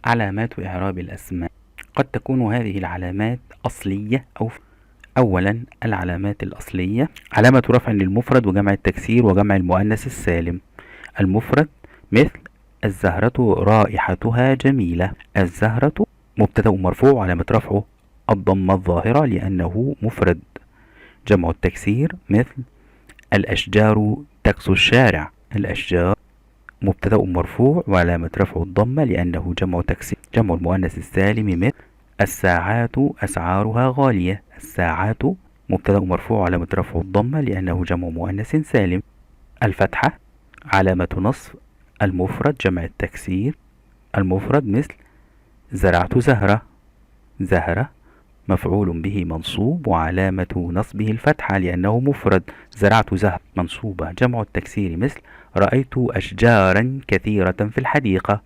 علامات إعراب الأسماء. قد تكون هذه العلامات أصلية أو أولا العلامات الأصلية: علامة رفع للمفرد وجمع التكسير وجمع المؤنث السالم. المفرد مثل الزهرة رائحتها جميلة. الزهرة مبتدأ مرفوع وعلامة رفعه الضمة الظاهرة لأنه مفرد. جمع التكسير مثل الأشجار تكسو الشارع. الأشجار مبتدأ مرفوع وعلامة رفعه الضمة لأنه جمع تكسير. جمع المؤنث السالم مثل الساعات أسعارها غالية. الساعات مبتدأ مرفوع وعلامة رفعه الضمة لأنه جمع مؤنث سالم. الفتحة علامة نصب المفرد جمع التكسير. المفرد مثل زرعت زهرة. زهرة مفعول به منصوب وعلامة نصبه الفتحة لأنه مفرد. زرعت زهرة منصوبة. جمع التكسير مثل رأيت أشجارا كثيرة في الحديقة.